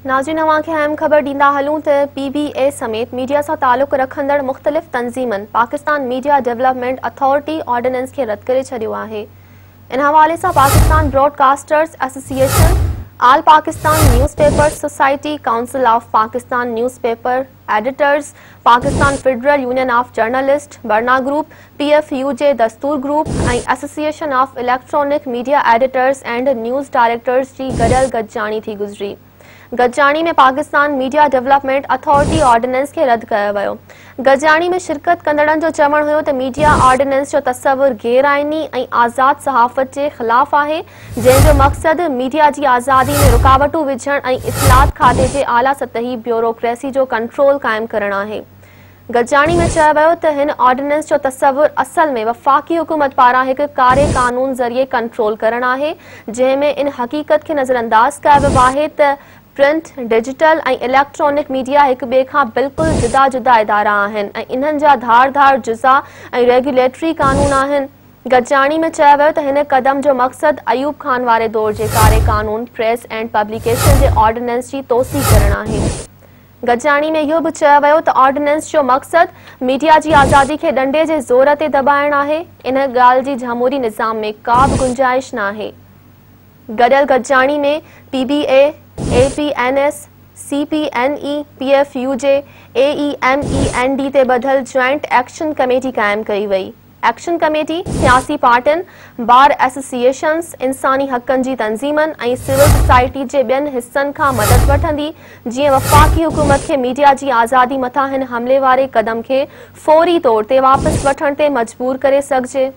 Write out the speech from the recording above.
ناظرين اوهان کي اهم خبر ڏيندا هلون ته پي بي اي سميت ميڊيا سان تعلق رکندڙ مختلف تنظيمن Pakistan media development authority ordinance کي رد ڪري ڇڏيو آهي. ان حوالي سان Pakistan broadcasters association, all Pakistan newspapers society, council of Pakistan newspaper editors, Pakistan federal union of journalist, Barna group, P F U J Dastoor group ۽ association of electronic media editors and news directors جي گڏيل گڏجاڻي ٿي گذري. گڏجاڻي ۾ Pakistan media development authority ordinance کي رد ڪيو ويو. گڏجاڻي ۾ شرڪت ڪندڙن جو چوڻ هيو ته ميڊيا آرڊيننس جو تصور غير آئيني ۽ آزاد صحافت جي خلاف آهي، جنهن جو مقصد ميڊيا جي آزادي ۾ رڪاوٽون وجهڻ ۽ اطلاعات کاتي جي اعليٰ سطحي بيوروڪريسي جو ڪنٽرول قائم ڪرڻ آهي. گڏجاڻي ۾ چيو ويو ته هن آرڊيننس جو تصور اصل ۾ وفاقي حڪومت پاران هڪ ڪاري قانون ذريعي ڪنٽرول ڪرڻ آهي، جنهن ۾ ان حقيقت کي نظرانداز ڪيو ويو آهي ته پرنٽ، ڊجيٽل ۽ اليڪٽرانڪ ميڊيا هڪ ٻئي کان بلڪل جدا جدا ادارا آهن ۽ انهن جا ڌار ڌار جزا ۽ ريگيوليٽري قانون آهن. گڏجاڻي ۾ چيو ويو ته هن قدم جو مقصد ايوب خان واري دور جي ڪاري قانون پريس اينڊ پبليڪيشن جي آرڊيننس جي توسيع ڪرڻ آهي. گڏجاڻي ۾ اهو به چيو ويو ته آرڊيننس جو مقصد ميڊيا جي آزادي کي ڏنڊي جي زور تي دٻائڻ آهي، ان ڳالهه جي جمهوري نظام ۾ ڪا به گنجائش ناهي. گڏيل گڏجاڻي ۾ P B A, A P N S, C P N E, P F U J, A E M E N D تي ٻڌل جوائنٽ ايڪشن ڪميٽي قائم ڪئي وئي. ايڪشن ڪميٽي سياسي پارٽين، بار ايسوسيئيشنز، انساني حقن جي تنظيمن ۽ سول سوسائٽي جي ٻين حصن کان مدد وٺندي جيئن وفاقي حڪومت کي ميڊيا جي آزادي مٿان هن حملي واري قدم کي فوري طور تي واپس وٺڻ تي مجبور ڪري سگهجي.